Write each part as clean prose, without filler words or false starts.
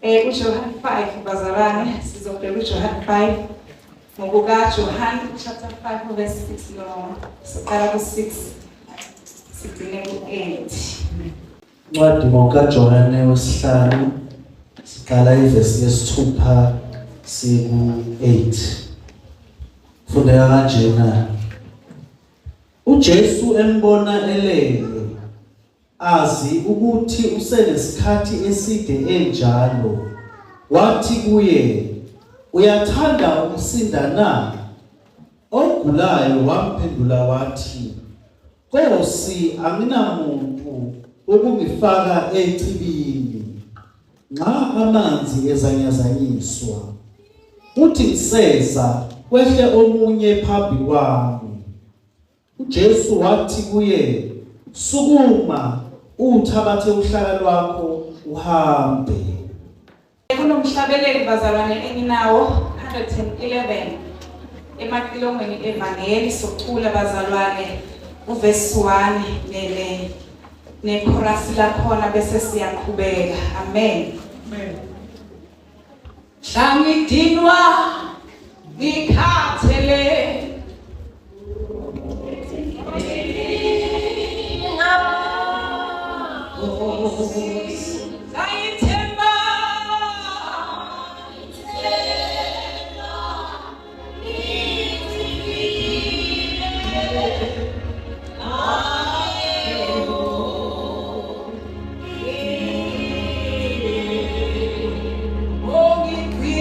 uJohn 5 bazalwane, sizobheka uJohn 5 ngokuka Johann chapter 5 verse 6, no, siqala ku 6 sigcine ku 8. Incwadi ngokaJohane wesihlanu, siqala ivesi yesithupha siku-8. Fundeka kanjena: uJesu embona elele, azi ukuthi usenesikhathi eside enjalo, wathi kuye, "Uyathanda ukusinda na?" Ogulayo wamphendula wathi, "Nkosi, anginamuntu ukungifaka echibini nxa amanzi ezanyazanyiswa, kuthi ngiseza kwehle omunye phambi kwami." UJesu wathi kuye, "Sukuma, uthabathe uhlaka lwakho uhambe." Kunomhlabeleli bazalwane enginawo 111 emaqilongweni evangeli, socula bazalwane uverse 1 nene nechorus lakhona bese siyaqhubeka. Amen. Amen. Hlangidinwa ngikhathele, Ngayithemba ongigcina.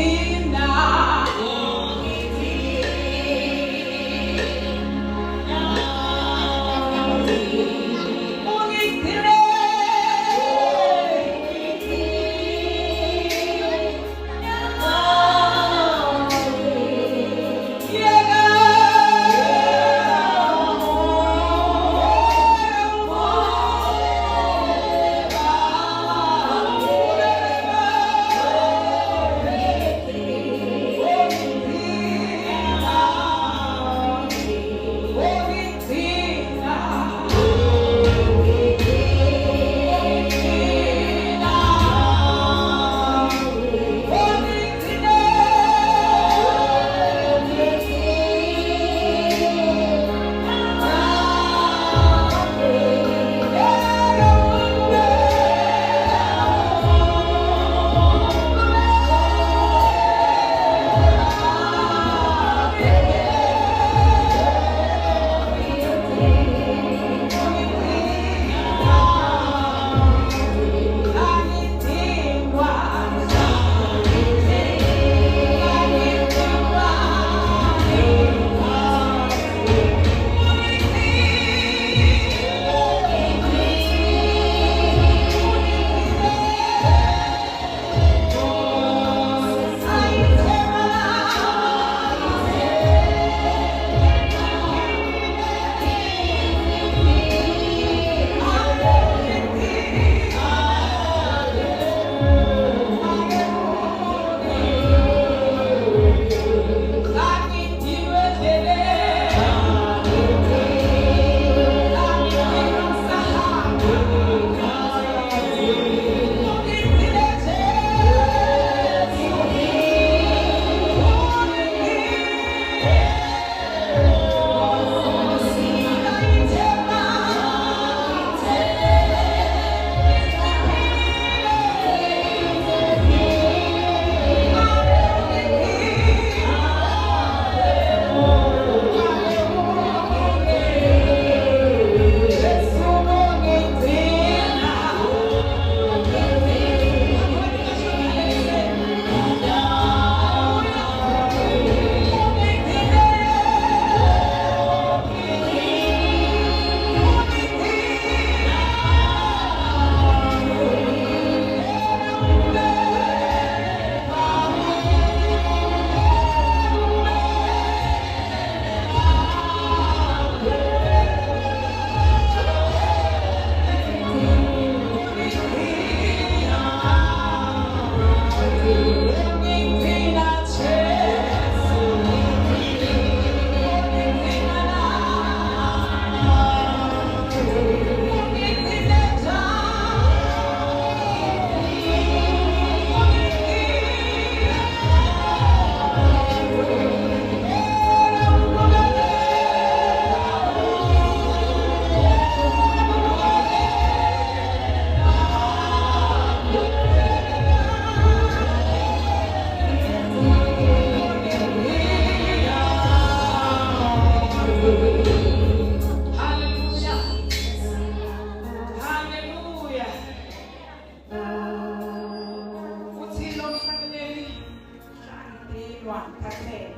Wangikhathele.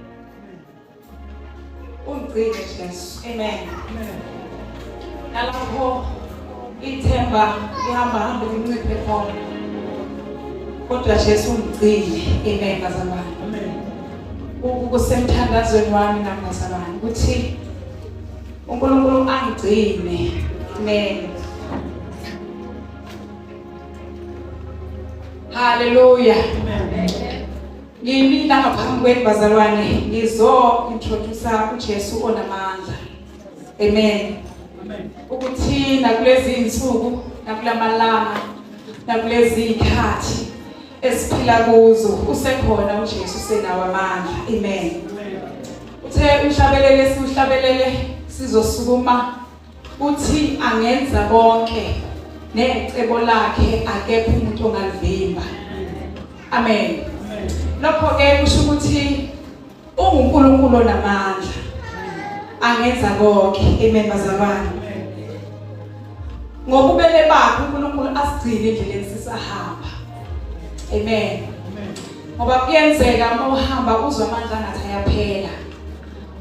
Ungigcine Jesu. Amen. Nalapho ithemba lihamba hambe linciphe khona. Kodwa Jesu ungigcine. Amen bazalwane. Amen. Kusemthandazweni wami nami bazalwane ukuthi uNkulunkulu angigcine. Amen. Hallelujah. Amen. Ngimi la ngaphambi kwenu bazalwane ngizo introduce uJesu onamandla. Amen. Amen. Ukuthi nakulezi insuku nakulamalanga nakulezi ikhathi esiphila kuzo usekhona uJesu senawo amandla. Amen. Uthe umhlabelele siuhlabelele sizosukuma uthi angenza konke necebo lakhe akekho umuntu ongalivimba. Amen. Lokho ke kusho ukuthi unguNkulunkulu onamandla. Angenza konke. Amen bazalwane. Ngobubele bakhe uNkulunkulu asigcine endleleni sisahamba. Amen. Ngoba kuyenzeka uma uhamba uzwa amandla ngathi ayaphela.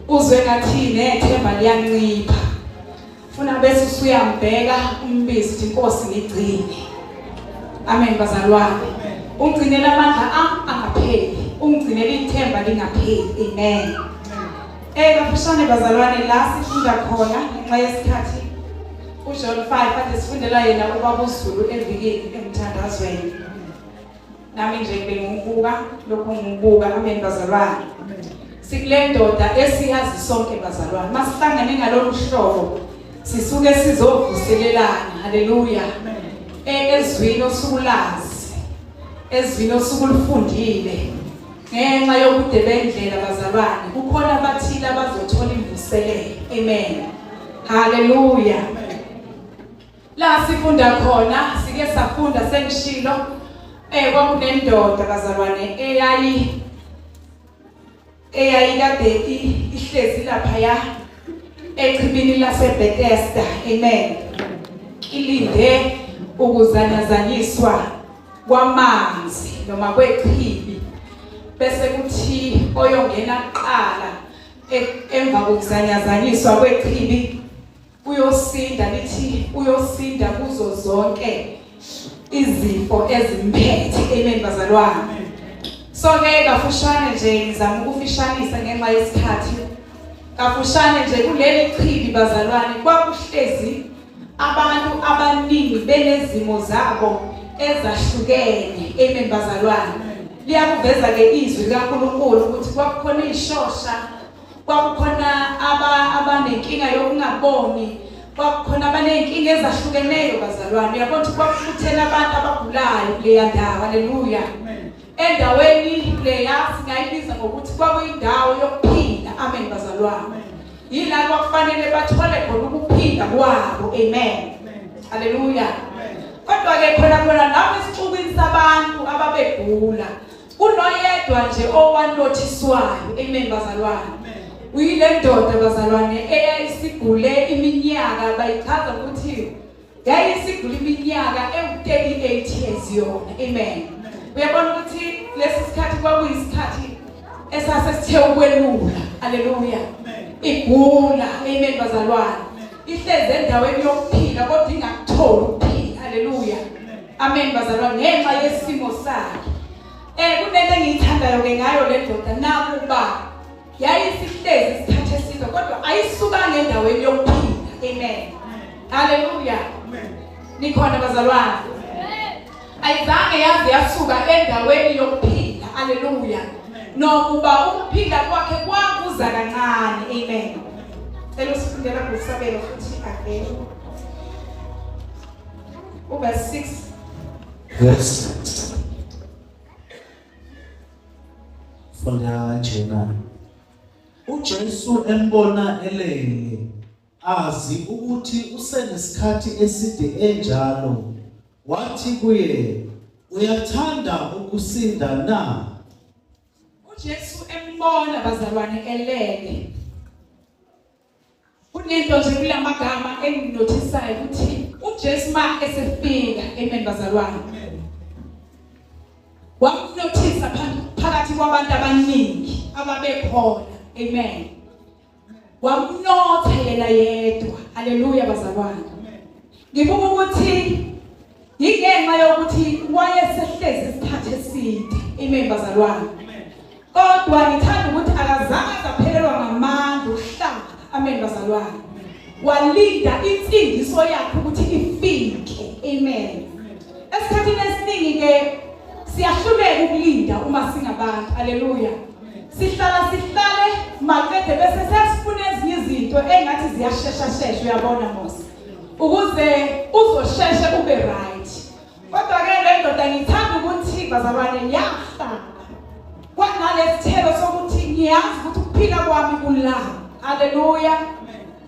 Uzwe ngathi nethemba liyancipha. Funa bese usuyambheka umbizi uthi Nkosi ngigcine. Amen bazalwane. Ungcinela amandla am angapheli. Ungcinela ithemba lingapheli. Amen. Eh kafushane bazalwane la sifunda khona ngenxa yesikhathi uJohn 5 kade sifundela yena ubaba uZulu evikini emthandazweni. Nami nje bengibuka lokho ngibuka amen bazalwane. Sikule ndoda esiyazi sonke bazalwane. Masihlangane ngalolu hlobo sisuke sizovuselelana. Haleluya. Ezwini osukulazi. Ezwini osukulifundile. Ngenxa yobude bendlela bazalwane kukhona abathile abazothola imvuselelo. Amen. Haleluya. La sifunda khona sike safunda sengishilo kwakunendoda bazalwane eyayi eyayikade ihlezi lapha echibini laseBethesda. Amen. Ilinde ukuzanyazanyiswa kwamanzi noma kwechibi bese kuthi oyongena kuqala emva kokuzanyazanyiswa kwechibi uyosinda lithi uyosinda kuzo zonke izifo ezimphethe. Amen bazalwane. So ke kafushane nje ngizama ukufishanisa ngenxa yesikhathi. Kafushane nje kuleli chibi bazalwane kwakuhlezi abantu abaningi benezimo zabo ezahlukene. Amen bazalwane. Liyakuveza ke izwi likaNkulunkulu ukuthi kwakukhona ishosha, kwakukhona abanenkinga yokungaboni, kwakukhona abanenkinga ezahlukeneyo bazalwane. Uyabona ukuthi kwakufuthela abantu abagulayo kuleya ndawo. Haleluya. Endaweni leya singayibiza ngokuthi kwakuyindawo yokuphila. Amen bazalwane. Yila kwakufanele bathole khona ukuphila kwabo. Amen. Haleluya. Kodwa ke khona khona lapho esixukwini sabantu ababegula kunoyedwa nje owanothiswayo. Amen bazalwane. Uyile ndoda bazalwane eyayisigule iminyaka, bayichaza ukuthi yayisigule iminyaka ewu-38 years yona. Amen. Uyabona ukuthi lesi sikhathi kwakuyisikhathi esase sithe ukwelula. Haleluya. Igula. Amen bazalwane. Ihlezi endaweni yokuphila kodwa ingakutholi ukuphila. Haleluya. Amen bazalwane ngenxa yesimo sakhe. Kunento engiyithandayo ke ngayo le ndoda nakuba yayisihlezi isikhathi eside kodwa ayisukanga endaweni yokuphila. Amen. Haleluya. Nikhona bazalwane? Ayizange yaze yasuka endaweni yokuphila. Haleluya. Nokuba ukuphila kwakhe kwakuza kancane. Amen. Cela usifundela ngosabelo futhi again. Uverse 6. Verse 6. Funda kanjena. uJesu embona elele azi ukuthi usenesikhathi eside enjalo wathi kuye uyathanda ukusinda na? uJesu embona bazalwane elele. Kunento nje kulamagama enginothisayo ukuthi uJesu ma esefika. Amen bazalwane. Wamnothisa phakathi kwabantu abaningi. ababekhona. Amen. Wamnotha yena yedwa. Haleluya bazalwane. Ngibuka ukuthi ingenxa yokuthi wayesehlezi isikhathi eside. Amen bazalwane. Kodwa ngithanda ukuthi akazange aphelelwa ngamandla ukuhlala. Amen bazalwane. Walinda insindiso yakhe ukuthi ifike. Amen. Esikhathini esiningi ke siyahluleka ukulinda uma singabantu. Haleluya. Sihlala sihlale maqede bese sesifuna ezinye izinto engathi ziyashesha shesha, uyabona Mose, ukuze uzosheshe ube right. Kodwa ke le ndoda ngithanda ukuthi bazalwane yahlala kwanalesithelo sokuthi ngiyazi ukuthi ukuphila kwami kula. Haleluya.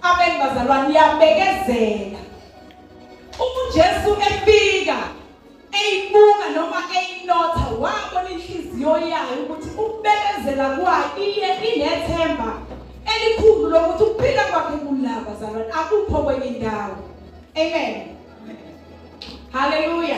Amen bazalwane, yabekezela. Uma uJesu efika eyibuka noma eyinotha, wabona inhliziyo yayo ukuthi ukubekezela kwayo iye inethemba elikhulu lokuthi ukuphila kwakhe kula bazalwane, akukho kwenye indawo. Amen. Haleluya.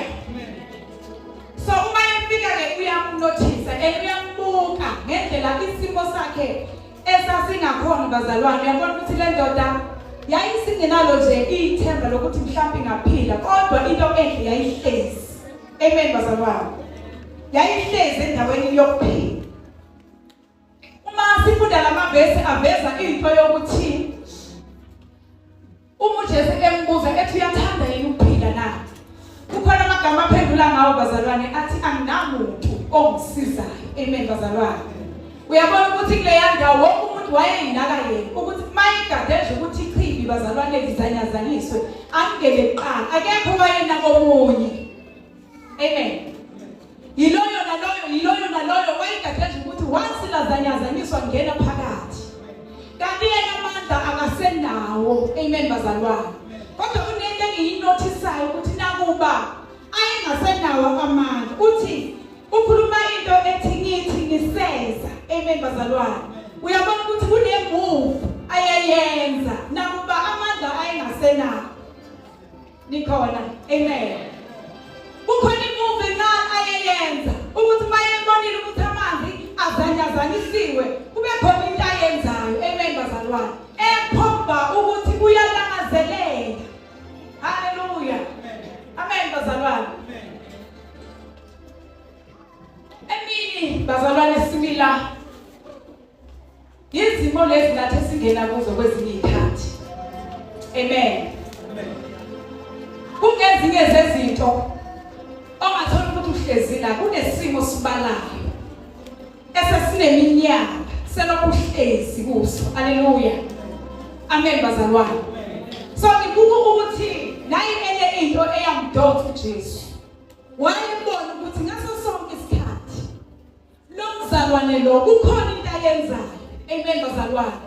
So uma efika ke uyamnothisa and uyambuka ngendlela isimo sakhe esasingakhona bazalwane. Uyabona ukuthi le ndoda yayisingenalo nje ithemba lokuthi mhlawumbe ingaphila, kodwa into enhle yayihlezi. Amen bazalwane. Yayihlezi endaweni yokuphila. Uma sifunda lamavesi aveza into yokuthi uma uJesu embuza ethi uyathanda yini ukuphila na, kukhona amagama aphendula ngawo bazalwane athi anginamuntu ongisizayo. Amen bazalwane. Uyabona ukuthi kuleya ndawo wonke umuntu wayeyinaka yena ukuthi mayigade nje ukuthi ichibi bazalwane lizanyazanyiswe angene kuqala, akekho wayena komunye. Amen. Yiloyo naloyo, yiloyo naloyo wayigade nje ukuthi once lazanyazanyiswa ngena phakathi. Kanti yena amandla akasenawo. Amen bazalwane. Kodwa kunento engiyinothisayo ukuthi nakuba ayengasenawo amandla, uthi ukhuluma into ethi ngithi ngiseza. Amen bazalwane. Uyabona ukuthi kune move ayeyenza nakuba amandla ayengasenawo. Nikhona. Amen. Kukhona imove encane ayeyenza ukuthi mayebonile ukuthi amanzi azanyazanyisiwe kube khona into ayenzayo. Amen bazalwane. Ekhomba ukuthi uyalangazelela. Haleluya. Amen bazalwane. Emini bazalwane simila izimo lezi nathi esingena kuzo kwezinye izikhathi. Amen. Kungezinye zezinto ongathola ukuthi uhlezi la kunesimo sibalayo esesineminyaka selokhu uhlezi kuso. Haleluya. Amen bazalwane. So ngibuka ukuthi nayi enye into eyamdonsa uJesu. Wayebona ukuthi ngaso sonke isikhathi lo mzalwane lo kukhona into ayenzayo. Amen bazalwane.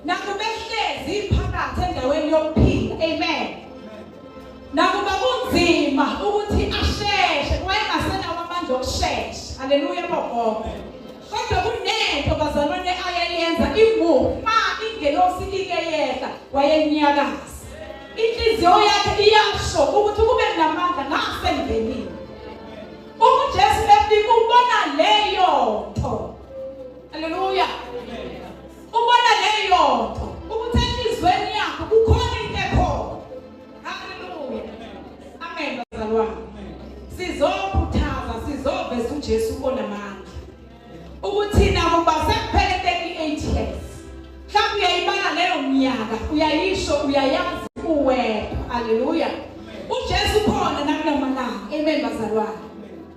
Nakuba ehlezi phakathi endaweni yokuphila. Amen. Nakuba kunzima ukuthi asheshe, wayengasenawo amandla okushesha. Haleluya bogogo. Kodwa kunento bazalwane ayeyenza imove ma ingelosi ike yehla wayenyakaza. Inhliziyo yakhe iyasho ukuthi kube namandla ngasengenile. Uma uJesu efika ubona leyo nto. Haleluya. Ubona leyo nto ukuthi enhliziyweni yakho kukhona into ekhona. Haleluya. Amen bazalwane. Sizokhuthaza, sizoveza uJesu onamandla. Ukuthi nakuba sekuphele 38 years. Mhlawumbe uyayibala leyo minyaka, uyayisho, uyayazi uwedwa. Haleluya. uJesu khona nakulamalanga. Amen bazalwane.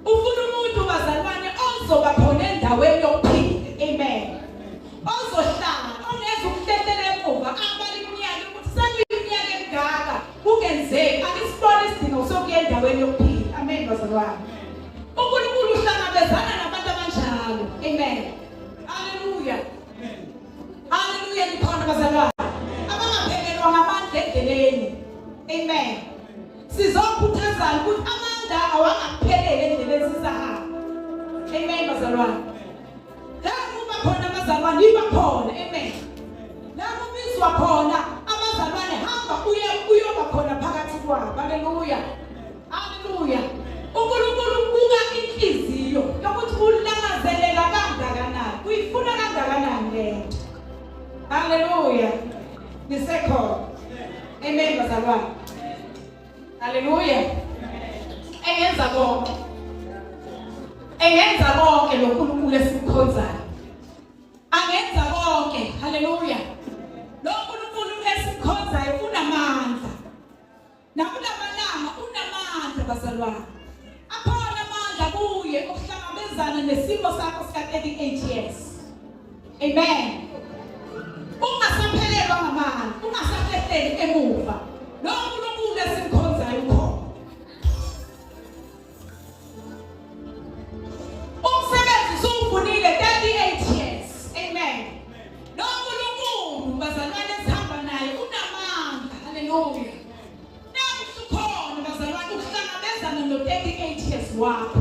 Ufuna umuntu bazalwane ozoba khona endaweni yokuphila. Amen. Ozohlala ongeza ukuhlehlele emuva abale iminyaka ukuthi sekuyiminyaka emingaka kungenzeki, akisibone isidingo sokuya endaweni yokuphila. Amen bazalwane. uNkulunkulu uhlangabezana nabantu abanjalo. Amen. Haleluya. Haleluya nikhona bazalwane. Abangaphelelwa ngamandla endleleni. Amen. Sizokhuthazana ukuthi amandla awangaphelele endleleni sisahamba. Amen bazalwane. La kuba khona abazalwane iba khona. Amen. La kubizwa khona abazalwane hamba uye uyoba khona phakathi kwabo. Haleluya. Haleluya. uNkulunkulu ubuka inhliziyo yokuthi ulangazelela kangakanani, uyifuna kangakanani. Haleluya. Nisekhona. Amen bazalwane. Haleluya. Engenza konke. Engenza konke lo nkulunkulu esimkhonzayo. Angenza konke. Haleluya. Lo nkulunkulu esimkhonzayo unamandla. Nakulamalanga unamandla bazalwane. Akhona amandla kuye okuhlangabezana nesimo sakho sika 38 years. Amen. Ungasaphelelwa ngamandla, ungasahlehleli emuva. Lo nkulunkulu esimkhonzayo ukhona. Umsebenzi usuwuvunile 38 years. Amen. Lo nkulunkulu bazalwane esihamba naye unamandla. Haleluya. Namuhla ukhona bazalwane ukuhlangabezana no 38 years wakho.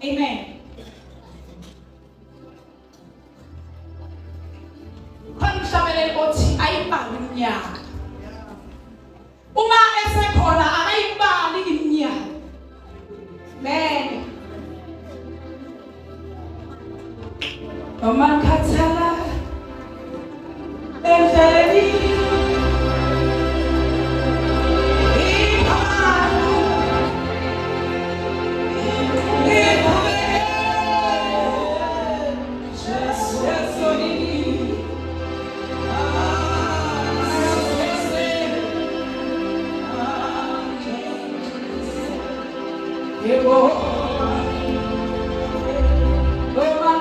Amen. Khona umhlabeleli othi ayibali iminyaka. Uma esekhona akayibali iminyaka. Amen. Noma ngikhathala endleleni Yebo. Noma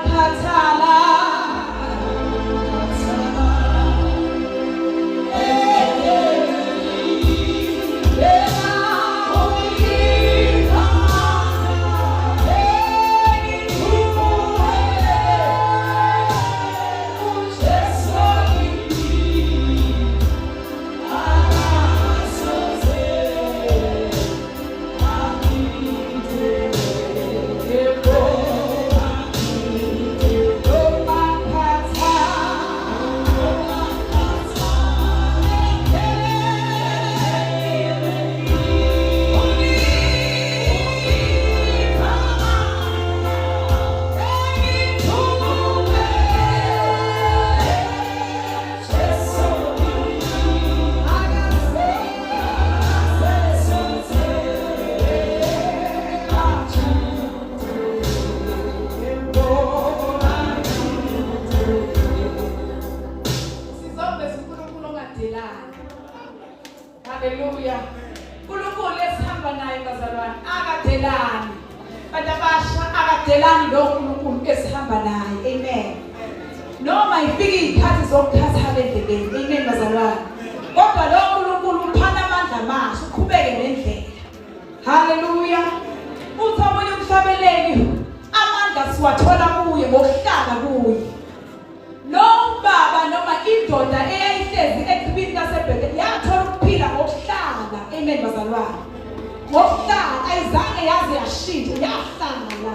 Sizoveza uNkulunkulu ongadelani. Haleluya. uNkulunkulu esihamba naye bazalwane akadelani. Bantu abasha akadelani lo uNkulunkulu esihamba naye. Amen. Noma ifike izikhathi zokukhathala endleleni. Amen bazalwane. Kodwa lo uNkulunkulu uphana amandla amasha uqhubeke nendlela. Haleluya. Uthi omunye umhlabeleli amandla siwathola kuye ngokuhlala kuye. Lo baba noma indoda eyayihlezi echibini laseBhethel yathola ukuphila ngokuhlala. Amen bazalwane. Ngokuhlala ayizange yaze yashintsha yahlala.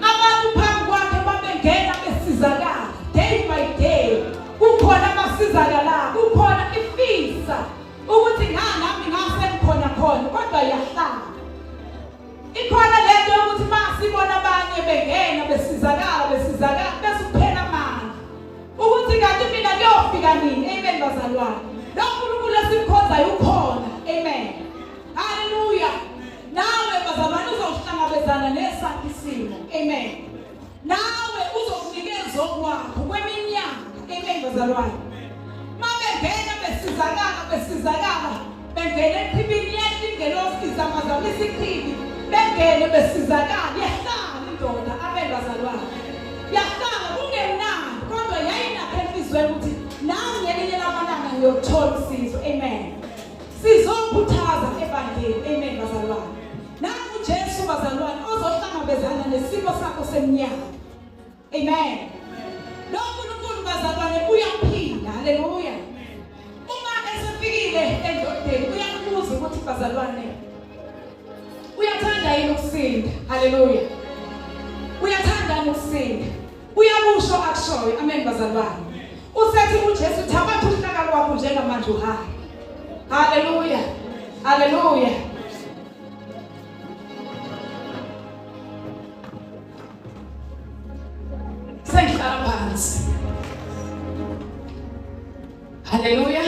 Abantu phambi kwakhe babengena besizakala day by day. Kukhona abasizakala, kukhona ifisa ukuthi nganami ngase ngikhona khona kodwa yahlala. Ikhona lento yokuthi masibona abanye bengena besizakala besizakala bese kuphela amandla. Ukuthi kanti mina kuyofika nini? Amen bazalwane. Lo nkulunkulu esimkhonzayo ukhona. Amen. Haleluya. Nawe bazalwane uzohlangabezana nesakhe isimo. Amen. Nawe uzokunikeza okwakho kweminyaka. Amen bazalwane. Mabengena besizakala besizakala bengena echibini yehla ingelosi izamazamisa ichibi bengene besizakala yahlala indoda. Amen bazalwane. Yahlala kungemnandi kodwa yayinakho enhliziyweni ukuthi nami ngelinye lamalanga ngiyothola usizo. Amen. Sizokhuthaza ebandleni. Amen bazalwane. Nangu uJesu bazalwane ozohlangabezana nesimo sakho seminyaka. Amen. Lo nkulunkulu bazalwane uyaphila. Haleluya. Uma esefikile endodeni uyakubuza ukuthi bazalwane uyathanda yini ukusinda? Haleluya. Uyathanda yini ukusinda? Uyakusho akushoyo. Amen bazalwane. Usethi uJesu thabatha uhlaka lwakho njengamanje uhambe. Haleluya. Haleluya. Sengihlala phansi. Haleluya.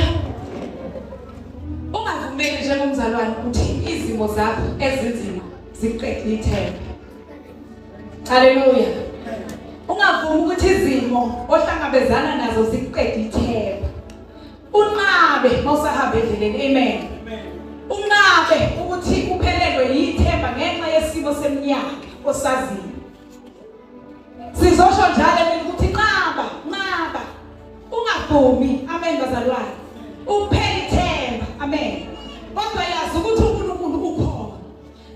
Ungavumeli njengomzalwane ukuthi izimo zakho ezinzima ziqede ithemba. Haleluya. Ungavumi ukuthi izimo ohlangabezana nazo zikuqede ithemba. Unqabe mawusahamba endleleni. Amen. Unqabe ukuthi uphelelwe yithemba ngenxa yesimo seminyaka osaziyo. Sizosho njalo mina ukuthi nqaba, nqaba. Ungavumi. Amen bazalwane. Uphele ithemba. Amen. Kodwa yazi ukuthi uNkulunkulu ukhona.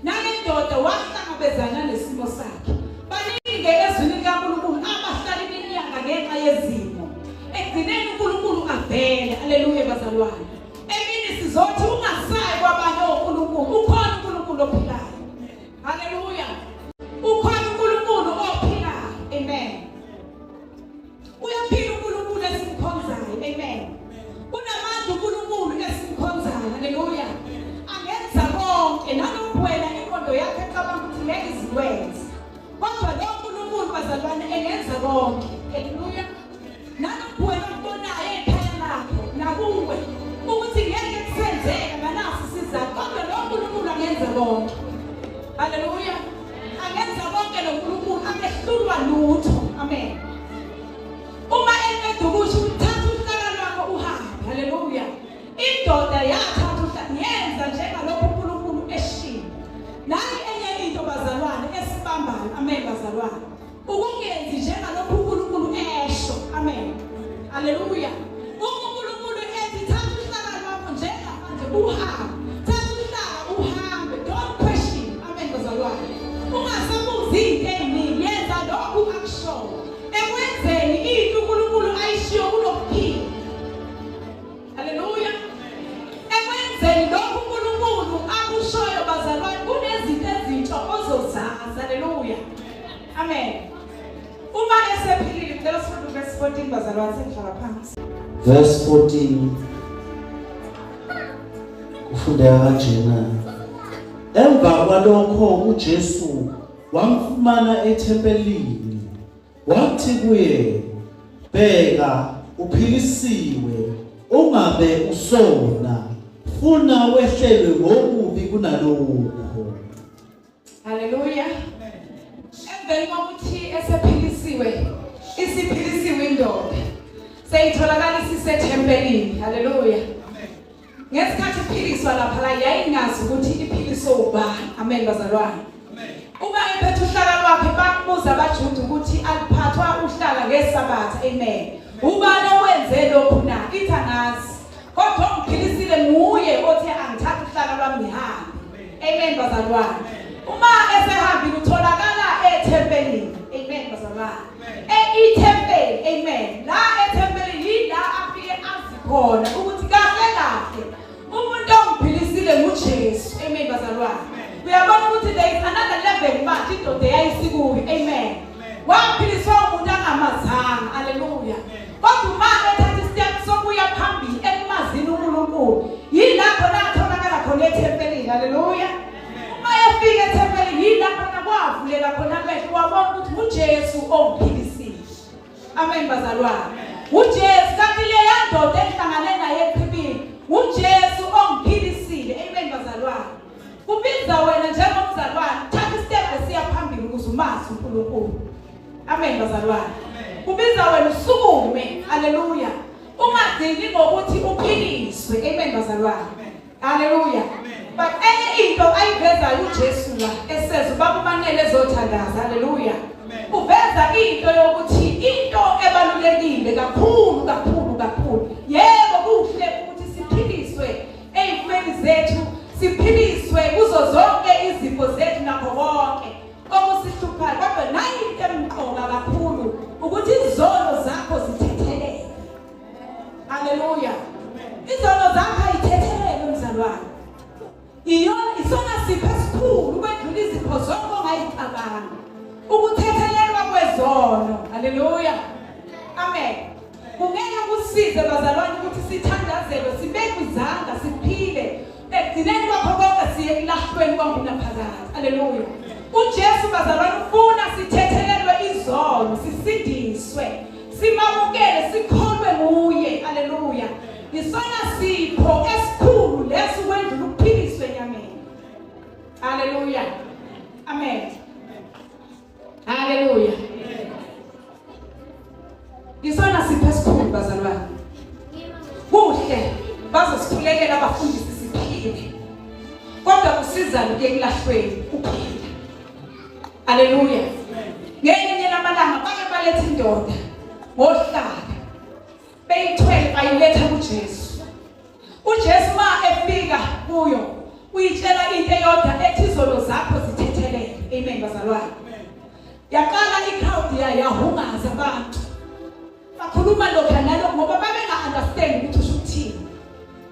Nale ndoda wahlangabezana nesimo sakhe. Baningi ezwini likaNkulunkulu abahlala iminyaka ngenxa yezimo. Ekugcineni uNkulunkulu avele. Haleluya bazalwane. Emini sizothi ungasayi kwabanye oNkulunkulu. Ukhona uNkulunkulu ophilayo. Haleluya. Ukhona uNkulunkulu ophilayo. Amen. Uyaphila uNkulunkulu esimkhonzayo. Amen. Unamandla uNkulunkulu esimkhonzayo. Haleluya. Angenza konke nalokhu wena ingqondo yakho ecabanga ukuthi ngeke izikwenze. Kodwa lo Nkulunkulu bazalwane engenza konke. Haleluya. Nalokhu wena okubonayo ekhaya lakho nakuwe ukuthi ngeke kusenzeka nganaso isizathu kodwa lo Nkulunkulu angenza konke. Haleluya. Angenza konke lo Nkulunkulu akehlulwa lutho. Amen. Uma eqeda ukusho ukuthi thatha uhlaka lwakho uhambe. Haleluya. Indoda yathatha uhlaka yenza njengalokhu uNkulunkulu eshilo. Nayi enye into bazalwane esibambayo. Amen bazalwane. Ukungenzi njengalokhu uNkulunkulu esho. Amen. Haleluya. Uma uNkulunkulu ethi thatha uhlaka lwakho njengamanje uhambe. Thatha uhlaka uhambe. Don't question. Amen bazalwane. Ungasabuzi into eziningi. Yenza lokhu akushoyo. Ekwenzeni into uNkulunkulu ayishiyo kunokuphila. Haleluya. Ekwenzeni lokhu uNkulunkulu akushoyo bazalwane kunezinto ezintsha ozozazi. Haleluya. Amen. Uma esephilile ngicela sifunde verse 14 bazalwane sengihlala phansi. Verse 14 kufundeka kanjena. Emva kwalokho uJesu wamfumana ethempelini Wathi kuye, Bheka, uphilisiwe, ungabe usona, funa wehlelwe ngokubi kunalokho. Haleluya. Emveni kokuthi esephilisiwe, isiphilisiwe indoda. Seyitholakala isisethempelini. Haleluya. Ngesikhathi iphiliswa lapha la yayingazi ukuthi iphiliswe ubani. Amen bazalwane. Uma ephethe uhlaka lwakhe bambuza abaJuda ukuthi aliphathwa uhlaka ngeSabatha. Amen. Ubani owenze lokhu na? Ithi angazi. Kodwa ongiphilisile nguye othe angithathe uhlaka lwami ngihambe. Amen bazalwane. Uma esehambile utholakala ethempelini. Amen bazalwane. Ithempeli. Amen. La ethempelini yila afike azi khona ukuthi kahle kahle umuntu ongiphilisile nguJesu. Amen bazalwane. Uyabona ukuthi there is another level manje indoda eyayisikuyo. Amen. Waphiliswa umuntu angamazanga. Haleluya. Kodwa uma ethatha istep sokuya phambili ekumazini uNkulunkulu, yilapho la atholakala khona ethempelini. Haleluya. Uma efika ethempelini yilapho na kwavuleka khona amehlo wabona ukuthi nguJesu ongiphilisile. Amen bazalwane. UJesu kanti leya ndoda engihlangane naye echibini uJesu ongiphilisile. Amen bazalwane. Kubiza wena njengomzalwane thatha istep esiya phambili ukuze umazi uNkulunkulu. Amen bazalwane. Kubiza wena usukume. Haleluya. Ungagcini ngokuthi uphiliswe. Amen bazalwane. Haleluya. But enye into ayivezayo uJesu la eseza ubaba umanele ezothandaza. Haleluya. Uveza into yokuthi into ebalulekile kakhulu kakhulu kakhulu. Yebo kuhle ukuthi siphiliswe ezifweni zethu, siphiliswe kuzo zonke izifo zethu nakho konke okusihluphayo. Kodwa nayi into emqoka kakhulu ukuthi izono zakho zithethelelwe. Haleluya. Izono zakho ayithethelelwe mzalwane. Iyona isona sipho esikhulu ukwedlula izipho zonke ongayicabanga. Ukuthethelelwa kwezono. Haleluya. Amen. Kungeke kusize bazalwane ukuthi sithandazelwe sibekwe izandla siphile ekugcineni kwakho konke siye ekulahlweni kwangunaphakade. Haleluya. UJesu bazalwane ufuna sithethelelwe izono, sisindiswe. Simamukele sikholwe nguye. Haleluya. Haleluya. Isona sipho esikhulu bazalwane. Kuhle bazosikhulekela abafundisi siphile. Kodwa kusizani ke kulahlweni uphila. Haleluya. Ngelinye lamalanga bake baletha indoda ngohlaka. Beyithwele bayiletha kuJesu. uJesu ma efika kuyo uyitshela into eyodwa ethi izono zakho zithethelele. Amen bazalwane. Yaqala icrowd yahungaza abantu. Bakhuluma lokho nalokho ngoba babenga understand ukuthi usho ukuthini.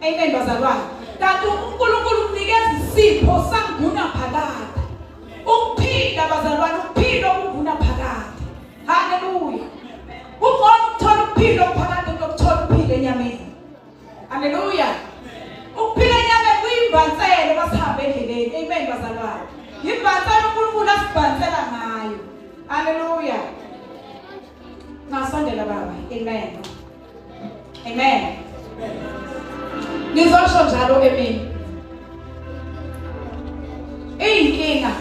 Amen bazalwane. Kanti uNkulunkulu unikeza isipho sanguna phakade. Ukuphila bazalwane, ukuphila okunguna phakade. Haleluya. Kungcono ukuthola ukuphila okuphakade kunokuthola ukuphila enyameni. Haleluya. Ukuphila enyameni kuyimbanselo masihamba endleleni. Amen bazalwane. Yimbanselo uNkulunkulu asibhansela ngayo. Haleluya. Ngasondela baba. Amen. Amen. Ngizosho njalo emini. Iyinkinga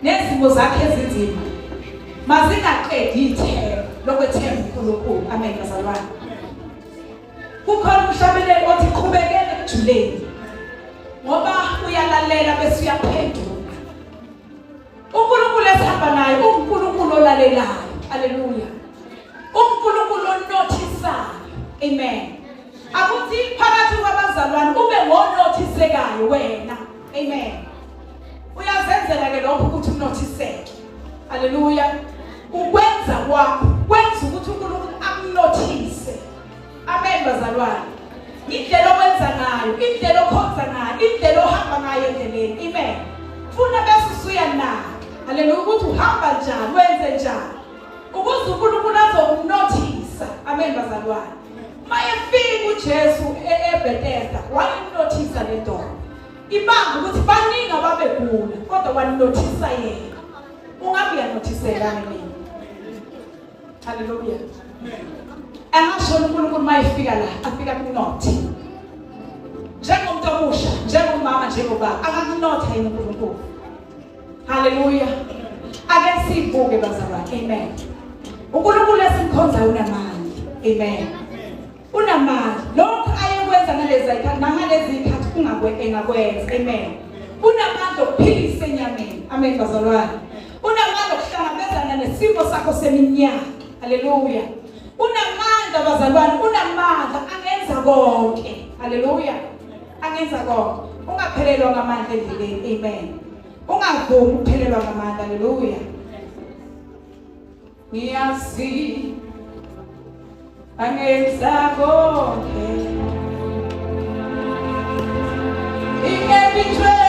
nezimo zakhe ezinzima mazingaqedi ithemba lokwethemba uNkulunkulu. Amen bazalwane. Kukhona umhlabeleli othi qhubekele ekujuleni ngoba uyalalela bese uyaphenduka. uNkulunkulu esihamba naye uNkulunkulu olalelayo. Haleluya. uNkulunkulu onothisayo. Amen. Akuthi phakathi kwabazalwane ube ngonothisekayo wena. Amen. Uyazenzela ke lokho ukuthi unothiseke. Haleluya. Ukwenza kwakho kwenza ukuthi uNkulunkulu akunothise. Amen bazalwane. Indlela okwenza ngayo, indlela okhonza ngayo, indlela ohamba ngayo endleleni. Amen. Funa bese usuyanaka. Haleluya ukuthi uhamba njani, wenze njani. Ukuze uNkulunkulu azokunothisa. Amen bazalwane. Mayefika uJesu eBethesda, wayinothisa le ndoda. Ibanga ukuthi baningi ababegula kodwa wanothisa yena. Ungabe uyanothiselani mina? Haleluya. Angasho uNkulunkulu mayefika la, afika kunothe. Njengomuntu omusha, njengomama, njengobaba, akakunotha yini uNkulunkulu? Haleluya. Ake sibuke bazalwane. Amen. uNkulunkulu esimkhonzayo unamandla. Amen. Unamandla. Lokho ayekwenza ngalezi zikhathi nangalezi zikhathi ungakwe engakwenza. Amen. Unamandla okuphilisa enyameni. Amen bazalwane. Unamandla okuhlangabezana nesimo sakho seminyaka. Haleluya. Unamandla bazalwane, unamandla angenza konke. Haleluya. Angenza konke. Ungaphelelwa ngamandla endleleni. Amen. Ungavumi ukuphelelwa ngamandla. Haleluya. Ngiyazi angenza konke. Ingephi.